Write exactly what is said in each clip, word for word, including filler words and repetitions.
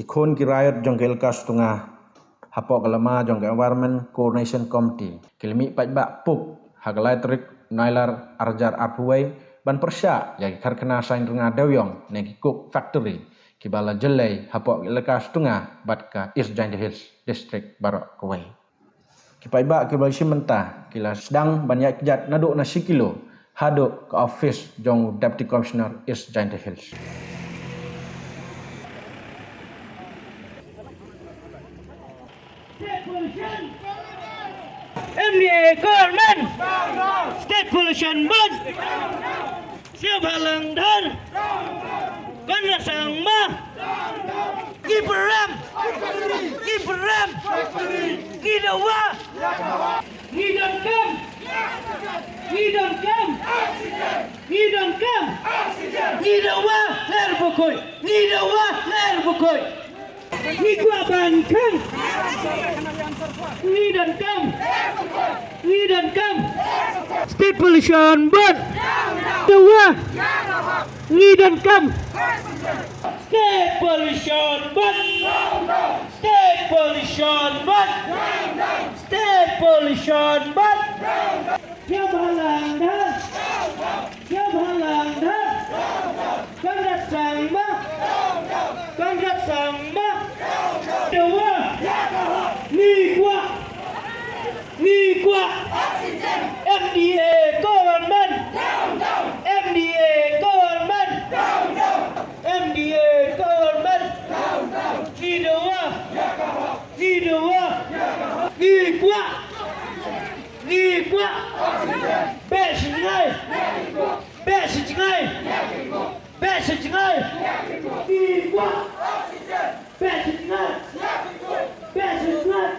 Ki khun ki raid jong ka Elaka Sutnga hapoh ka lama jong ka Environment Coordination Committee ki la mih paidbah puk ha ka lai tarik Nailar arhajar arphew wei ban pyrshah ïa ki karkhana saiñ rnga dewiong ne ki coke factory kiba la jyllei hapoh ka Elaka Sutnga bad ka East Jaintia Hills District baroh kawei. Ki paidbah kiba la shim bynta ki la sdang ban ïaid kjat naduh na shi kilo haduh ka office jong u Deputy Commissioner East Jaintia Hills. State Pollution! M D A government! State Pollution Board! Sio Bhalang Dhar! Conrad Sangma! Ngi pyrem! Ngi pyrem! Ngi dawa! Ngi donkam! Ngi donkam! Ngi donkam! Ngi dawa! Ler bukoi! Ngi dawa! Ler bukoi! Ngi kwah ban khang. Ngi donkam. Ngi donkam. State Pollution Board. Dawa. Ngi donkam. State Pollution Board. State Pollution Board. State Pollution Board. Sio Bhalang Dhar! Sio Bhalang Dhar! Conrad Sangma! Conrad Sangma! Dawa! Ngi kwah! Ngi kwah! M D A government! M D A government! M D A government! Ngi dawa! Ngi dawa! Ngi kwah! Ngi kwah! Beh shi jngai! Beh shi jngai! Beh shi jngai! Ngi kwah! Beh shi jngai! Beh shi jngai!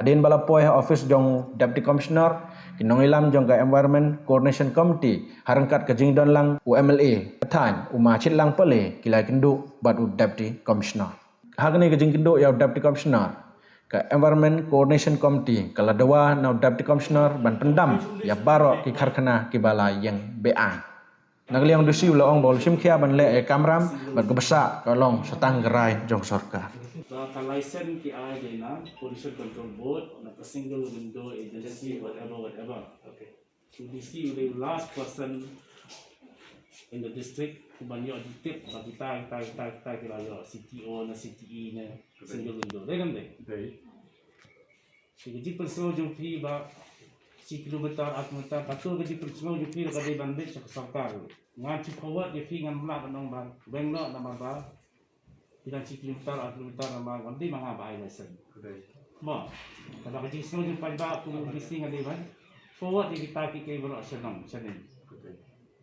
Hadien ba la poi ha office jong Deputy Commissioner, ki nongïalam jong ka Environment Coordination Committee ha ryngkat ka jingdon lang u M L A ka thaiñ u Ma Shitlang Pale ki la ïakynduh bad u Deputy Commissioner. Ha kane ka jingkynduh ïa u Deputy Commissioner, ka Environment Coordination Committee ka la dawa na u Deputy Commissioner ban pyndam ïa baroh ki karkhana kiba la ïeng be-aiñ. Na ka liang u D C u la ong ba u la shim khia ban leh ïa ka kamram bad ka bsa ka long sa tang ka rai jong sorkar. Ba ka license ki ai dei na Pollution Control Board, na ka single window agency, whatever, whatever. Okay. U D C u dei u last person in the district u ban ïoh jingtip ba kita, kita, kita, kita ki la ïoh C T O ne C T E ne single window. Dei ne em dei? Dei. Te ka jingpynsngew jong phi ba shi kilometer, ar kilometer, katto ka jingpynsngew jong phi ka dei ban leit sha ka sorkar. Ngan shu forward ïa phi, ngan mlak ban ong ba weng noh namar ba phi dang shi kilometer, ar kilometer namar wan dei ma nga ba ai license. Mo, kaba ka jingsngew jong phi ba kum u D C ngan dei ban forward ïa kita kiei kiei baroh sha nong sha neng.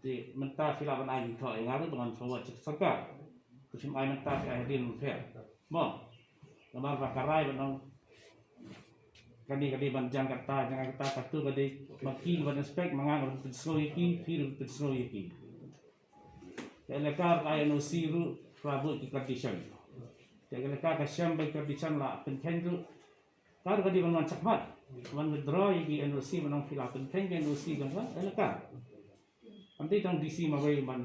Te mynta phi lah ban ai jingthoh ïa nga ruh ba ngan forward sha ka sorkar. Te phim ai mynta, phi ai hadien phi. Mo, namar ba ka rai ban ong kane ka dei ban jan kata, jan kata, katto ka dei ma phi ban inspect, ma nga ban pynsngew ïa ki, phi ruh pynsngew ïa ki. Te ka elaka ka ai N O C ruh ka la buh ki condition. Te ka elaka ka shem ba ki condition la pynkheiñ ruh, ka ruh ka dei ban wan shakhmat, ban withdraw ïa ki N O C, ban ong phi la pynkheiñ ki N O C jong ka elaka. Ym dei tang D C marwei ban,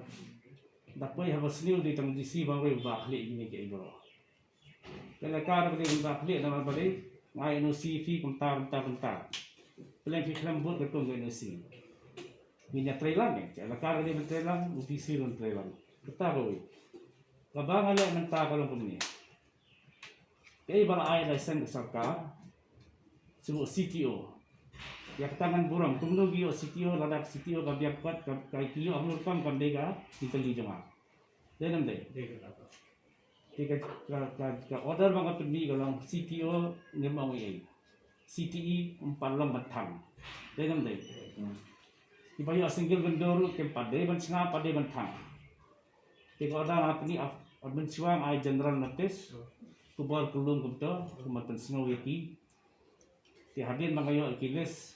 da poi haba sniew dei tang D C marwei ba khlieh ïa kine kiei baroh. Te ka elaka ruh ka dei ban khlieh namar ba dei nga ai N O C phi kumta kumta kumta. Phi leng phi khlem bud katkum ka N O C. Ngin ïa trei lang, eh, ka elaka ruh ka dei ban trei lang, u D C ruh ban trei lang. Kata kawei. Kaba nga leh mynta ka long kumne. Kaei ba la ai license ka sorkar, shu buh C T O. Ïa kata ngan burom, kumno ki ïoh C T O, lada ka C T O ka biang pat, ka, ka ki ïoh ha kano ka rukom, kam dei ka jingkylli jong nga. Dei ne ym dei? Dei. Te ka, ka, ka, ka order ba nga pynmih ka long C T O ngim ong ei ei. C T E ym pat long ban thang. Dei ne ym dei? Hmm. Kiba ïoh single window ruh kim pat dei ban shna, pat dei ban thang. Te ka order nga pynmih ap, ap mynshuwa nga ai general notice. Khubor kyllum kumto, kumba pynsngew ïa ki. Te hadien ba nga ïoh ïa ki list,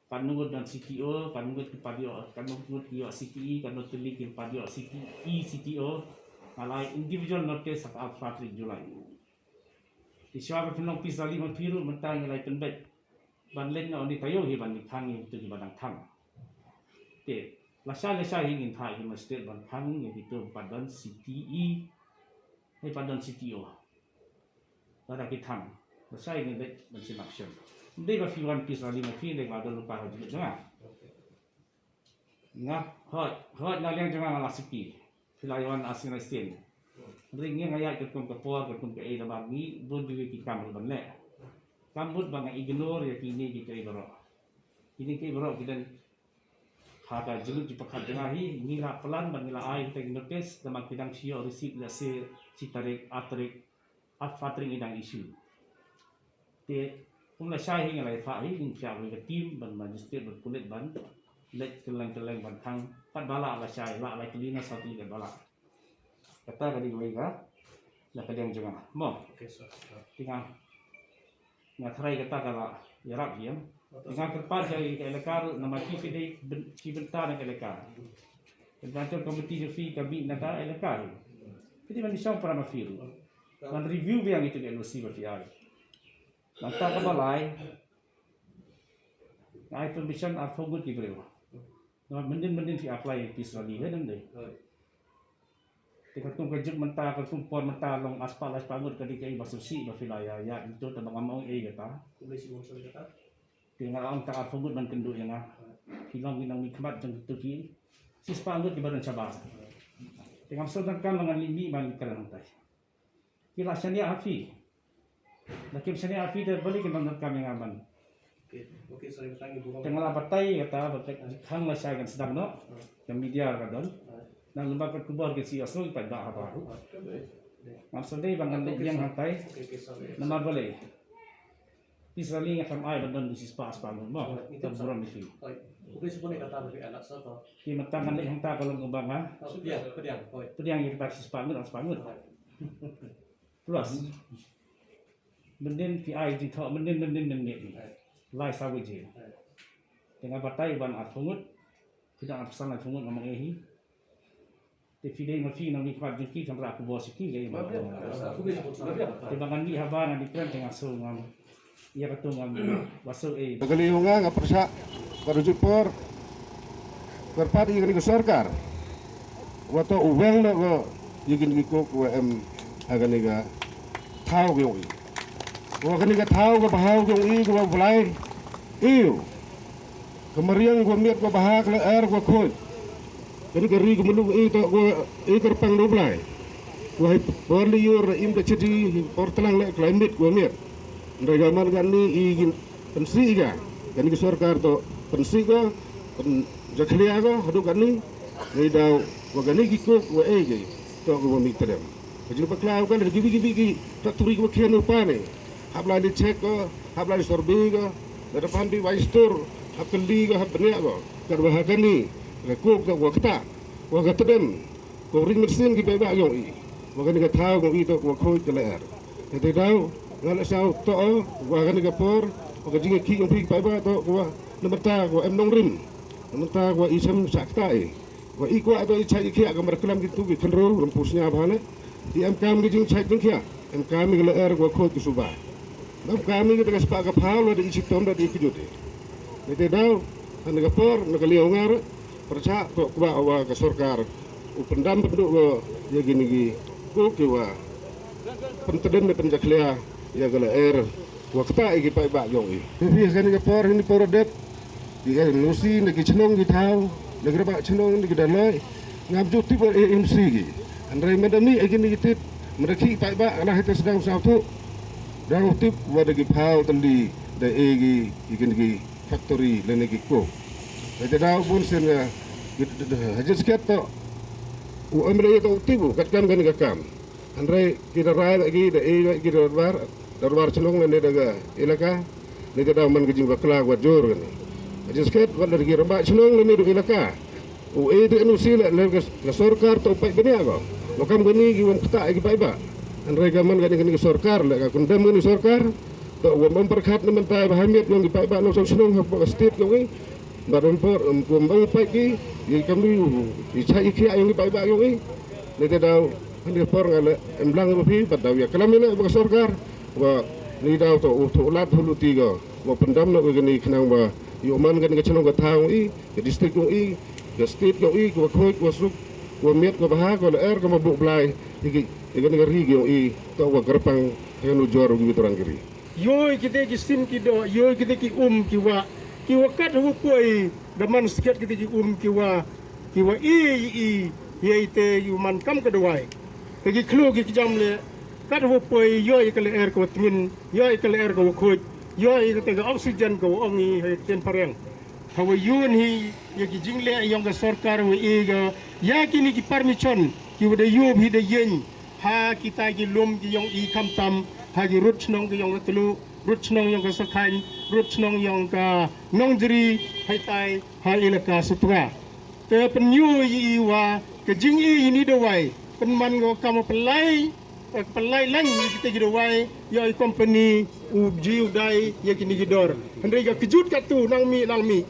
katno ngut don C T O, katno ngut ki pat ïoh, katno ngut ki ïoh C T E, katno tylli kim pat ïoh C T E, C T O. Nga la ai individual notice ha ka arphew phra tarik July. Te shuwa ba phin long peace rally ma phi ruh mynta ngi la ïa pynbeit ban leit noh, ym dei taïew hi ban ïa thang ïa kito kiba dang thang. Te lashai lashai hi ngin thah ïa ki magistrate ban khang ïa kito ba pat don C T E, hi pat don C T O. Lada ki thang lashai ngin leit ban sngap shem. Ym dei ba phi wan peace rally ma phi, ym dei ba don lypa ha jingmut jong nga. Nga hoi hoi na liang jong nga nga la siki. Phi la wan asien asien. Hynrei ngi nga ïaid katkum ka por katkum kaei, namar ngi bun kiwei ki kam ruh ban leh. Kam mut ba nga ignore ïa kine kiei baroh. Kine kiei baroh ki don ha ka jinglut jingpyrkhat jong nga hi. Ngi la plan bad ngi la ai kita ki notice, namar ki dang shu ïoh receipt lehse shi tarik, ar tarik, ar phra tarik ngi dang issue. Te kum lashai hi nga la ïathuh hi, ngin shah wei ka team ban magistrate bad pulit ban leit kylleng kylleng ban khang. Pat ba lah lashai, lah lai tylli na saw tylli, pat ba lah. Kata ka dei kawei ka na ka liang jong nga mo. Okay, sir. Te nga nga tharai kata ka la ïarap hi em. Te nga kyrpad ïa ka elaka ruh, namar ki phi dei byn-, phi bynta na ka elaka. Ka Central Committee jong phi ka mih na ka elaka ruh. Phi dei ban ïashong para ma phi ruh ban review biang ïa kito ki N O C ba phi ai. Nangta kaba lai, nga ai permission arphew ngut ki briew. Namar mynnin mynnin phi apply peace rally, hynrei ym dei. Te katkum ka juk mynta, katkum por mynta long arspah laispah ngut, ka dei kaei ba sngewsih ba phi la ïa ïa ito, te ba ngam ong ei kata. Te nga la ong ta arphew ngut ban kynduh ïa nga. Phi long ki nongmihkhmat jong kito ki shispah ngut kiba don shabar. Te ngam sngewthuh kam ba ngan leit mih ban kren hangtai. Ki la shaniah ha phi. Da kim shaniah ha phi te balei kim donkam ïa nga ban. Te nga la batai kata ba ka khang lashai kan sdang noh. Ka media ka don. Nang lyngba ka khubor ka shu ïohsngew ki paidbah haba. Ngam sngewdei ba ngan leit ïeng hangtai. Namar balei? Peace rally nga khlem ai ban don da shispah arspah ngut mo. Ka burom ïa phi. Ki mynta ngan leit hangta ka long kumba nga pdiang ïa kata shispah ngut arspah ngut. Plus mynnin phi ai jingthoh mynnin mynnin mynnin. Lai saw baje. Te nga batai ban arphew ngut. Phi dang arphew san arphew ngut ngam ong ei hi. Te phi dei ma phi nongmihkhmat jong ki, kynrad khubor sha ki, ka ïa ma. Te ba ngan mih haba ngan ïakren te nga sngew ngam ïa katu ngam ba sngew ei. Ka liang nga nga pyrshah ka rujuh por. Kyrpad ïa kane ka sorkar. Wat to u weng noh ko ïa kine ki kuk wa em ha kane ka thaw ka jong i. Wa kane ka thaw ka bha ka jong i, ka wa Blai. Ïu. Ka mariang ka wa miat ka wa bha, ka lyer ka wa khuid. Kane ka ri ka mluh i to ka wa i kyrpang da u Blai. Wa hi por lyiur im da chiti hi por tlang le climate ka wa miat. Hynrei ka man kane i kin pynsih ka. Kane ka sorkar to pynsih ka, pynjakhlia ka haduh kane. Ngi daw wa kane ki kuk wa ei ki to ka wa mih tdem. Ka jingbakla ka da kiwei kiwei ki factory ka wa khian u pa ne. Hap la ni check ka, hap la ni survey ka, da da pan bi wai stur, hap kylli ka, hap bniah ka. Ka wa ha kane ka kuk ka wa kata, wa ka tdem. Ko ring mynsiem ki paidbah yong i. Wa kane ka thaw yong i to wa khuid ka lyer. Ka te daw nga la saw to wa kane ka por, wa ka jingïakhih yong phi ki paidbah to wa na mynta wa em nongrim. Na mynta wa i sem shah kata i. Wa i kwah to i chait i khiah ka mar klam kitu ki khynroo lam pus nya bha ne. I em kam ki jingchait jingkhiah, em kam ki lyer wa khuid ki suba. Em kam ki ka spah ka phaw la da i chitom da i kjut i. Ka te daw, kane ka por, na ka liang nga re, pyrshah to kwah wa ka sorkar u pyndam pynduh ko ïa kine ki kuk ki wa pyntdem ne pynjakhlia ïa ka lyer wa kata ïa ki paidbah yong i. Phi phi kane ka por, kine por dep ki N O C na ki chnong ki thaw, na ki rabah chnong na ki daloi, ngam ju tip wa A M C ki. Hynrei mynda mih ïa kine ki tip, mynda ki paidbah la hita sdang sawthuh. Dang tip wa da ki phaw tylli da e ki ïa kine ki factory lane ki kuk. Ka te daw bun sien nga ha jingsket to u M L A to u tip u katkam kane ka kam. Hynrei ki da rai la ki da e la ki da dorbar, dorbar chnong lane da ka elaka. Ni ka daw man ka jingbakla wat jur kane. Ha jingsket wat da ki rangbah chnong lane da elaka. U e te N O C la, la ka sorkar to u peit bniah ko. Wa kam kane ki wam kata ki paidbah. Hynrei ka man kane kane ka sorkar la ka kundam kane sorkar. To wa bam pyrkhat na mynta ba ha miet yong ki paidbah nongshong shnong hapoh ka state yong i. Bad ym por ym kum bam pait ki i kam ni i chait i khiah yong ki paidbah yong i. Ni te daw kane ka por nga la em lang ba phi bad daw ïa klam ïa na ba ka sorkar. Wa ni daw to u to lad hulu ti ko wa pyndam na kane khnang ba ïoh man kane ka chnong ka thaw yong i, ka district yong i. Ka state ka i ka wa khuid ka wa suk ka wa miat ka wa bha ka wa lyer ka wa buh blai. Ïa ki ïa ka ri ka i ka wa kyrpang ka nujor u ki witrang ki ri. Ïoi kite ki sim ki doh, ïoi kite ki um ki wa ki wa kat ha u poi da man sket kite ki um ki wa ki wa i i i ïa ite ïa man kam ka dawai. Ka ki khlu ki ki jam le kat ha u poi ïoi ka lyer ka wa tngin, ïoi ka lyer ka wa khuid, ïoi kate ka oxygen ka wa ong i ha ten pareng. Ha wa yun hi ïa ki jingleh ïong ka sorkar wa i ga ïa kini ki permission ki wa da yub hi da yeng ha kita ki lum ki yong i khamtam ha ki rut chnong ki yong ka tlu rut chnong yong ka sakhain rut chnong yong ka nongjri haitai ha ilaka sutra. Te pynyu i wa ka jing i ini dawai pynman go kam pynlai Ek pynlai lang ïa kita ki dawai ïa i company u ji u dai ïa kini ki dor. Hynrei ka kjut katu nang mi nang mi.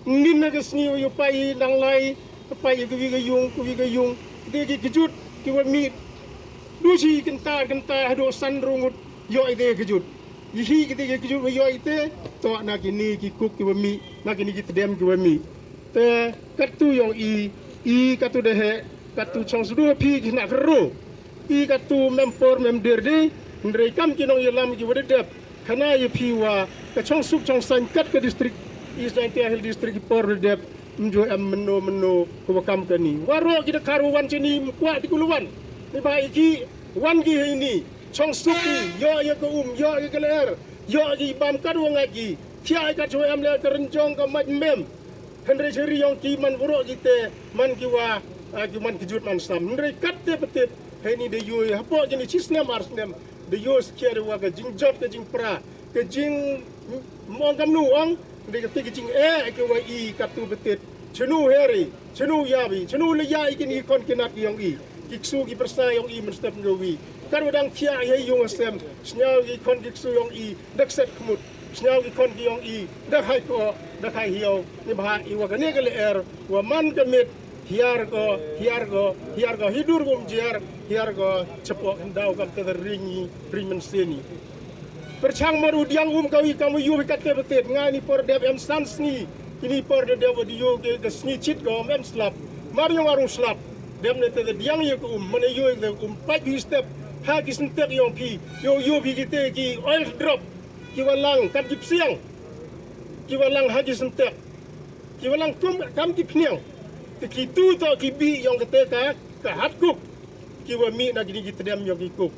Ngin na ka sngi u yu pai nang lai ka pai ïa ka wi ka yung ka wi ka yung. Kita ki kjut ki wa mi. Du shi kynta kynta hadu san rungut ïa ite kjut. Ïa hi kita ki kjut ïa ite to na kini ki kuk ki wa mi na kini ki tdem ki wa mi. Te katu yong i i katu de he katu chong sudu phi ki na kru. I katu mem por mem dir di hynrei kam ki nongïalam ki wa da dep. Khana ïa phi wa ka chong suk chong sain kat ka district East Jaintia Hills District ki por da dep. Mju em meno meno ka wa kam kani waroh ki da kar wa wan chini mkwah di ku lu wan. Ni ba i ki wan ki hei ni chong suk i ïoh ïa ka um ïoh ïa ka lyer ïoh ïa ki bam kat wa ngat ki thiah ïa kat chwa em le ka rynjong ka maj mem. Hynrei cheri yong ki man waroh kite man ki wa ki man ki jut man sam hynrei kat te betit. Hei ni de yoi hapoh kini chi snem ar snem de yoi skia de wa ka jingjot ka jingpra ka jing mong kam nu ong de ka te ka jing eh ki wa i katu betit. Chenu heri chenu yabi chenu le ya i kini kon kinat yong i ki ksu ki persa yong i men step ngewi. Kan wa dang thiah hei yung sem sniaw ki kon ki ksu yong i dak set kmut. Sñiaw ki khon ki yong i da khai ko da khai hiaw ni bha i wa kane ka lyer wa man ka mit hiar ko hiar ko hiar ko hidur gum jiar hiar ko chapo kan daw kam te ring i ring men seni. Perchang mar u diang um ka wi kam yu ka te betet nga ni por dep em san sngi ini por de dep di yu ke ka sngi chit ko em slap mar yong arung slap. Dep ne te diang yu ka um mane yu ka um pat yu step ha ki sntek yong phi yu yu phi ki te ki oil drop. Ki wa lang kam ki psiang ki wa lang ha ki sentek ki wa lang kum kam ki pniang. Te ki tu to ki bi yong kate ka ka hat kuk ki wa mi na kini ki tedem yong ki kuk.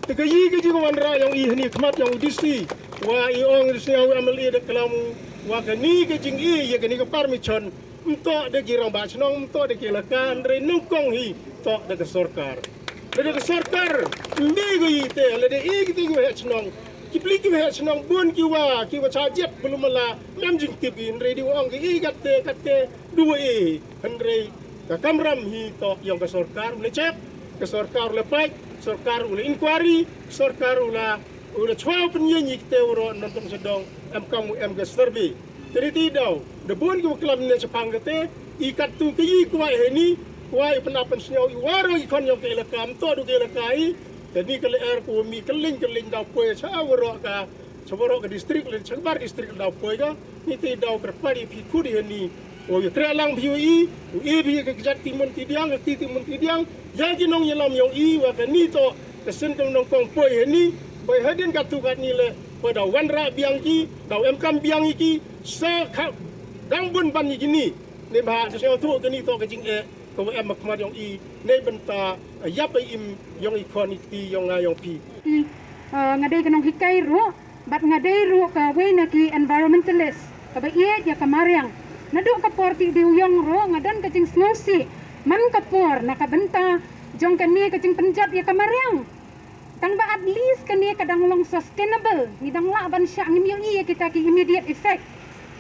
Te ka yi ka jing wan ra yong i hani khmat yong u D C wa i ong di sñiaw u M L A da klam u wa kani ka jing i ya kani ka permission. Mto da ki rangbah chnong mto da ki elaka hynrei nyngkong hi to da ka sorkar. Da ka sorkar mbi go ite lada i kite ki waheh chnong ki pli ki waheh chnong bun ki wa ki wa cha jet bulu mala mem jingtip i hynrei di wa ong ki i katte katte du wa i hynrei ka kamram hi to yong ka sorkar u la check ka sorkar u la pait sorkar u la inquiry sorkar u la u la chwa u pynïeng i kite u ro non tong sdong em kam u em ka survey. Te ri ti daw da bun ki wa klam ne chapang kate i kat tu ki i kwai heni kwai pynap pynsñiaw i waro i khon yong ka elaka mto du ka elaka i. Te ni ka lyer ku mi kylliñ kylliñ daw poi cha waro ka cha waro ka district le cha bar district daw poi ka ni te daw kyrpad i phi khudi heni. O i tre lang phi i u i phi ka jat ti mun ti diang ka ti ti mun ti diang ya ki nongïalam yong i wa ka ni to ka sien ka nongkong poi heni. Bai hadien ka tu ka ni le. Poi daw wanrah biang ki daw em kam biang i ki sa kha dang bun ban i ki ni. Ni bha ka sñiaw thu ka ni to ka jing eh ka wa em ma khmat yong i. Nei bynta yap ai im yong i khon i kti yong nga yong phi. Nga dei ka nonghikai ruh bad nga dei ruh ka wei na ki environmentalist ka ba ieit ya ka mariang. Naduh ka por ti diu yong ruh nga don ka jingsngewsih man ka por na ka bynta jong kane ka jingpynjot ya ka mariang. Tang ba at least kane ka dang long sustainable ngi dang lah ban shah ngim ïohi ïa kita ki immediate effect.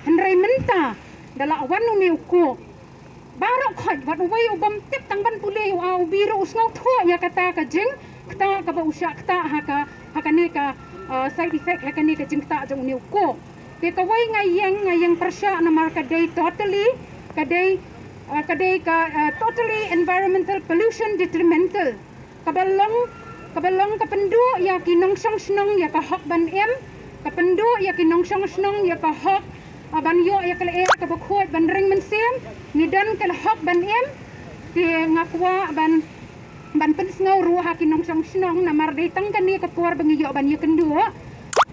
Hynrei mynta da lah wan une u kuk baroh khoit wat uwei u bym tip tang ban pule u a u bi ruh u sngewthuh ïa kata ka jing kata kaba u shah kata ha ka ha kane ka side effect ha kane ka jingkata jong une u kuk. Te kawei nga ïeng nga ïeng pyrshah namar ka dei totally ka dei ka dei ka totally environmental pollution detrimental. Kaba long kaba long ka pynduh ïa ki nongshong shnong ïa ka hok ban em ka pynduh ïa ki nongshong shnong ïa ka hok ban ïoh ïa ka lyer kaba khuid ban ring mynsiem, ngi don ka hok ban im. Te nga kwah ban ban pynsngew ruh ha ki nongshong shnong, namar dei tang kane ka por ba ngi ïoh ban ïakynduh.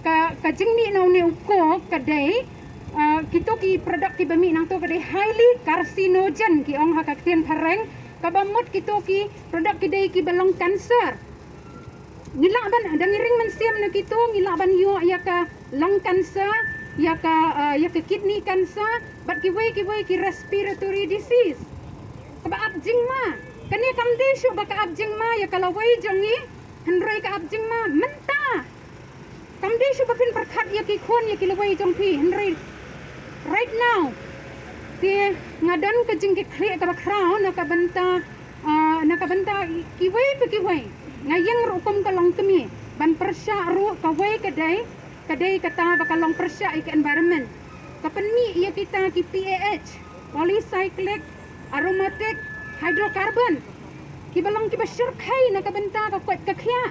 Ka ka jingmih na une u coke ka dei, ah, kito ki product kiba mih nangto ka dei highly carcinogen, ki ong ha ka ktien phareng, kaba mut kito ki product ki dei kiba long cancer. Ngi lah ban, da ngi ring mynsiem na kito, ngi lah ban ïoh ïa ka lung cancer, ïa ka, ah, ïa ka kidney cancer, bad kiwei kiwei ki respiratory disease. Kaba ap jingma. Kane kam dei shuh ba ka ap jingma ïa ka lawei jong ngi, hynrei ka ap jingma mynta. Kam dei shuh ba phin pyrkhat ïa ki khun ïa ki lawei jong phi, hynrei right now. Te nga don ka jingkitkhlieh kaba khraw na ka bynta, ah, na ka bynta kiwei pa kiwei. Nga ïeng ruh kum ka longkmie ban pyrshah ruh, kawei ka dei, ka dei kata ba ka long pyrshah ïa ka environment. Ka pynmih ïa kita ki P A H, polycyclic aromatic hydrocarbon, kiba long kiba shyrkhei na ka bynta ka koit ka khiah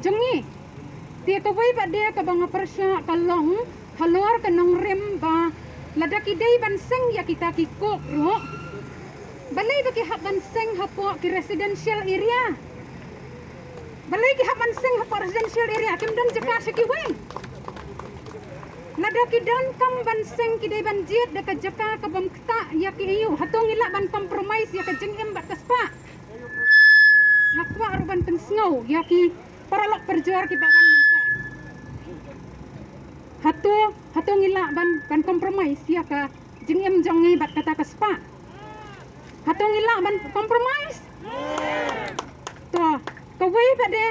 jong ngi. Te kawei pat de kaba nga pyrshah ka long halor ka nongrim ba lada ki dei ban seng ïa kita ki coke ruh, balei ba ki hap ban seng hapoh ki residential area? Balei ki hap ban seng hapoh residential area? Kim don jaka sha kiwei. Lada ki donkam ban seng, ki dei ban jied da ka jaka ka bym ktah ïa ki aïu. Hato ngi lah ban compromise ïa ka jingim bad ka spah? Nga kwah ruh ban pynsngew ïa ki paralok parajor kiba wan mynta. Hato, hato ngi lah ban, ban compromise ïa ka jingim jong ngi bad kata ka spah? Hato ngi lah ban compromise? To, kawei pat de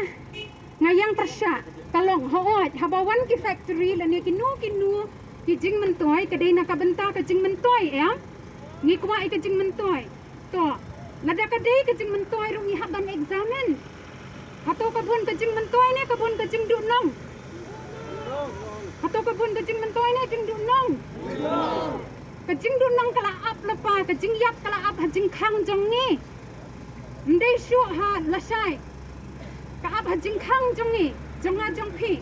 nga ïeng pyrshah ka long, hooid, haba wan ki factory lane kino kino ki jingmyntoi, ka dei na ka bynta ka jingmyntoi, em? Ngi kwah ïa ka jingmyntoi. To, lada ka dei ka jingmyntoi ruh ngi hap ban examine. Hato ka bun ka jingmyntoi ne ka bun ka jingduhnong? Hato ka bun ka jingmyntoi ne jingduhnong? Ka jingduhnong ka la ap lypa, ka jingïap ka la ap ha jingkhang jong ngi. Ym dei shuh ha lashai. Ka ap ha jingkhang jong ngi, jong nga jong phi.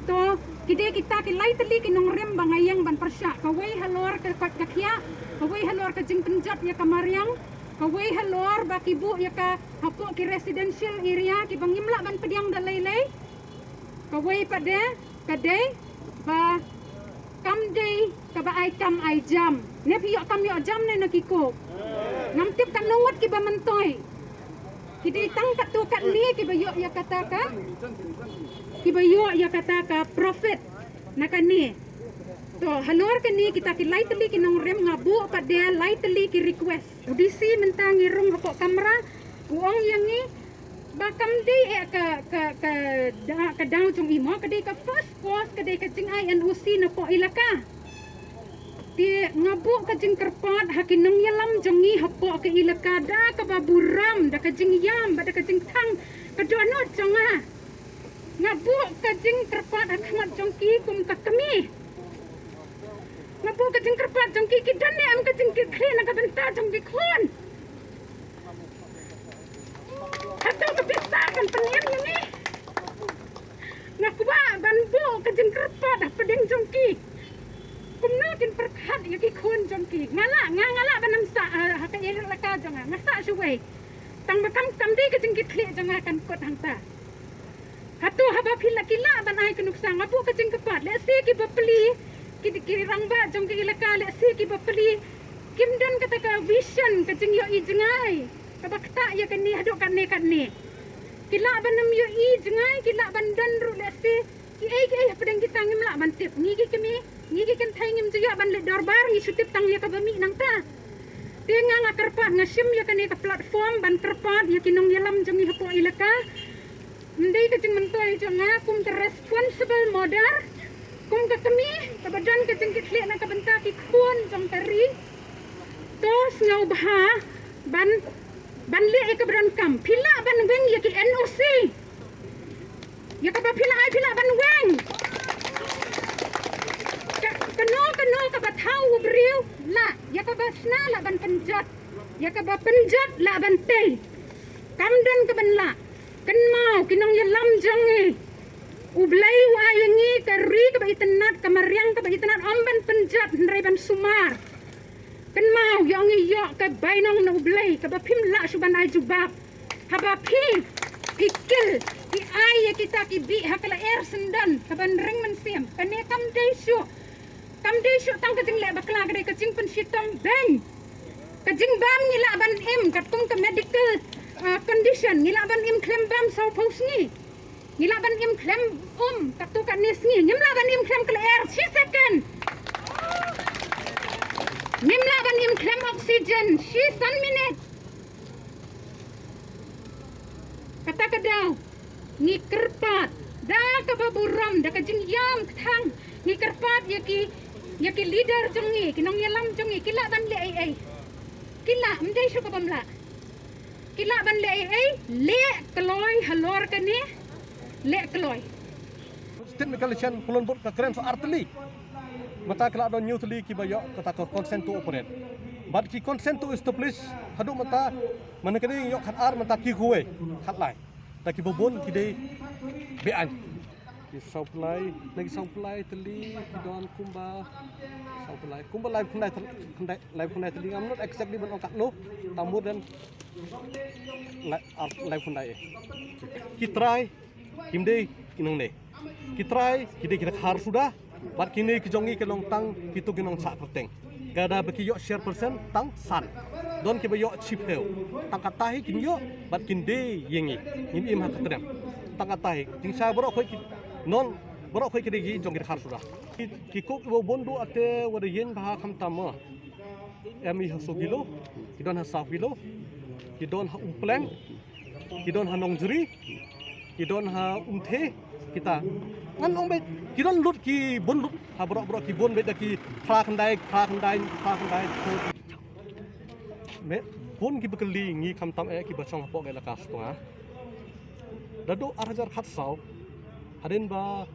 To, ki dei kita ki lai tylli ki nongrim ba nga ïeng ban pyrshah. Kawei halor ka koit ka khiah, kawei halor ka jingpynjot ïa ka mariang, kawei halor ba ki buh ïa ka hapoh ki residential area kiba ngim lah ban pdiang da lei lei. Kawei pat de ka dei ba kam dei kaba ai kam ai jam. Ne phi ïoh kam ïoh jam ne na ki coke? Ngam tip katno ngut kiba myntoi. Ki dei tang katto katne kiba ïoh ïa kata ka, kiba ïoh ïa kata ka profit na kane. To, halor kane kita ki lai tylli ki nongrim, nga buh pat de lai tylli ki request. U D C mynta ngi rung hapoh kamra, u ong ïa ngi ba kam dei eh ka, ka, ka, da, ka daw jong i mo, ka dei ka first force, ka dei ka jingai N O C napoh ilaka. Te nga buh ka jingkyrpad ha ki nongïalam jong ngi hapoh ka ilaka da kaba burom, da ka jingïam bad da ka jingthang ka dohnud jong nga. Nga buh ka jingkyrpad ha khmat jong ki kum ka kmie. Nga buh ka jingkyrpad jong ki, ki don ne em ka jingkitkhlieh na ka bynta jong ki khun? Hato ka pisa kan pynïam ïa ngi? Nga kwah ban buh ka jingkyrpad hapdeng jong ki. Kumno kin pyrkhat ïa ki khun jong ki? Nga lah, nga, nga lah ban ym sah, ah, ha ka ilaka jong nga, nga sah shuwei. Tang ba kam, kam dei ka jingkitkhlieh jong nga kan kut hangta. Hato haba phi lah, ki lah ban ai ka nuksa, nga buh ka jingkyrpad, lehse ki bapli, ki, ki rangbah jong ka ilaka, lehse ki bapli kim don kata ka vision, ka jingïohi jngai kaba ktah ïa kane haduh katne katne. Ki lah ban ym ïohi jngai, ki lah ban don ruh lehse kiei kiei hapdeng kita ngim lah ban tip. Ngi ki kmie, ngi ki kynthei ngim ju ïoh ban leit dorbar, ngi shu tip tang ïa kaba mih nangta. Te nga, nga kyrpad, nga shim ïa kane ka platform ban kyrpad ïa ki nongïalam jong ngi hapoh ilaka. Ym dei ka jingmyntoi jong nga kum ka responsible mother, kum ka kmie kaba don ka jingkitkhlieh na ka bynta ki khun jong ka ri. To sngewbha ban, ban leh ïa kaba donkam. Phi lah ban weng ïa ki N O C. Ïa kaba phi lah ai phi lah ban weng. Ka, kano kano kaba thaw u briew lah, ïa kaba shna lah ban pynjot, ïa kaba pynjot lah ban tei. Kam don kaban lah. Kynmaw ki nongïalam jong ngi. U Blei u ai ïa ngi ka ri kaba itynnad, ka mariang kaba itynnad, ym ban pynjot hynrei ban sumar. Kynmaw, ïoh ngi ïoh ka bainong na U Blei kaba phim lah shuh ban ai jubab. Haba phi, phi kil, phi ai ïa kita ki bih ha ka lyer syndon kaban ring mynsiem. Kane kam dei shuh. Kam dei shuh tang ka jingleh bakla, ka dei ka jingpynshitom beiñ. Ka jingbam ngi lah ban im katkum ka medical, uh, condition, ngi lah ban im khlem bam sawphew sngi. Ngi lah ban im khlem um katto katne sngi. Ngim lah ban im khlem ka lyer shi second. Ngim lah ban im khlem oxygen shi san minit. Kata ka daw ngi kyrpad da kaba burom, da ka jingïam kthang, ngi kyrpad ïa ki, ïa ki leader jong ngi, ki nongïalam jong ngi, ki lah ban leh ei ei. Ki lah, ym dei shuh ka bym lah. Ki lah ban leh ei ei, leh kloi halor kane, leh kloi. State Meghalaya Chin Pulon Board ka kren sa ar tylli. Mynta ka la don hynñiew tylli kiba ïoh kata ka consent to operate. Bad ki consent to establish haduh mynta, mynta ka dei ïoh khatar, mynta ki khuwei khatlai. Ta kiba bun ki dei beaiñ. Ki sawphew lai, na ki sawphew lai tylli ki don kumba sawphew lai, kumba laiphew khyndai tyl-, khyndai, laiphew khyndai tylli, I'm not exactly ban ong katno, ta more than lai, ar, laiphew khyndai. Ki trai kim dei ki nongnei. Ki trai ki dei ki dkhar suda. Bad kine ki jong ngi ki long tang kito ki nongshah kyrteng. Ka da ba ki ïoh share percent tang san. Don kiba ïoh shiphew. Tang kata hi kin ïoh bad kin dei ïa ngi. Ngin im ha ka trem. Tang kata hi. Jingshai baroh khoit ki non, baroh khoit ki dei ki jong ki dkhar suda. Ki, ki coke kiba bun duh ate wa da ïeng bha khamtam mo. Em i ha Sogilo, ki don ha Sawkilo, ki don ha Umpleng, ki don ha Nongjri, ki don ha Umthe, kita. Ngan ong beit, ki don lut, ki bun lut ha baroh baroh, ki bun beit da ki phra khyndai, phra khyndai, phra khyndai. Me, bun kiba kylli ngi khamtam eh kiba shong hapoh ka elaka Sutnga. Naduh ar hajar khatsaw, hadien ba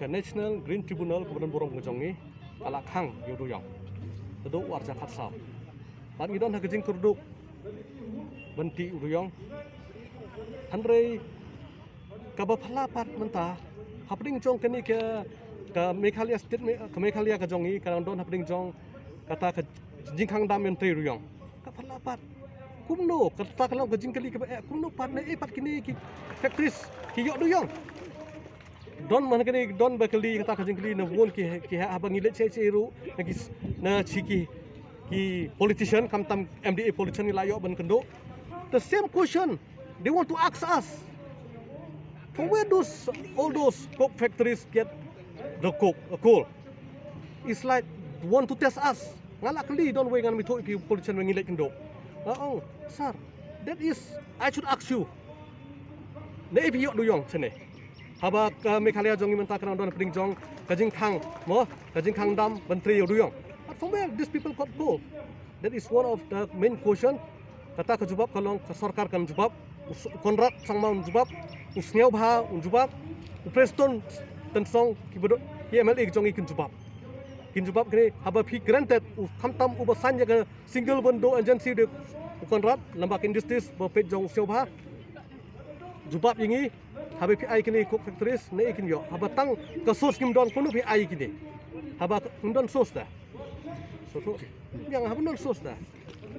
ka National Green Tribunal kaba don burom ka jong ngi ka la khang ïa u dewïong. Naduh u ar hajar khatsaw. Bad ngi don ha ka jingkyrduh ban tih u dewïong. Hynrei kaba phylla pat mynta hapdeng jong kane ka, ka Meghalaya State, Me-, ka Meghalaya ka jong ngi ka dang don hapdeng jong kata ka jingkhang dam ban trei u dewïong. Ka phylla pat. Kumno, kata ka long ka jingkylli kaba eh, kumno pat ne eh pat kine ki factories ki ïoh dewïong. Don man kane, don ba kylli kata ka jingkylli na bun ki, ki heh, haba ngi leit sha sha ruh na ki s-, na shi ki, ki politician, khamtam M D A politician ngi la ïoh ban kynduh. The same question they want to ask us. From where those, all those coke factories get the coke, uh, coal? It's like want to test us. Nga la kylli don wei ngan mih thuh ïa ki politician ba ngi leit kynduh. Nga ong, sir, that is, I should ask you. Ne phi ïoh dewïong shane? Haba ka Meghalaya jong ngi mynta ka dang don hapdeng jong ka jingkhang, mo, ka jingkhang dam ban trei ïa u dewïong. But from where these people got coal? That is one of the main question. Kata ka jubab ka long ka sorkar kan jubab, u S-, Conrad Sangma un jubab, u Sniawbha un jubab, u Prestone Tynsong, ki badon ki M L A ki jong ngi kin jubab. Kin jubab kine haba phi granted u khamtam uba sign ïa ka single window agency de u Conrad, lamba ka industries ba peit jong u Sniawbha. Jubab ïa ngi, haba phi ai kine coke factories ne kin ïoh. Haba tang ka source ngim don, kumno phi ai kine? Haba ngim don source da. So tu, ïa haba ngim don source da.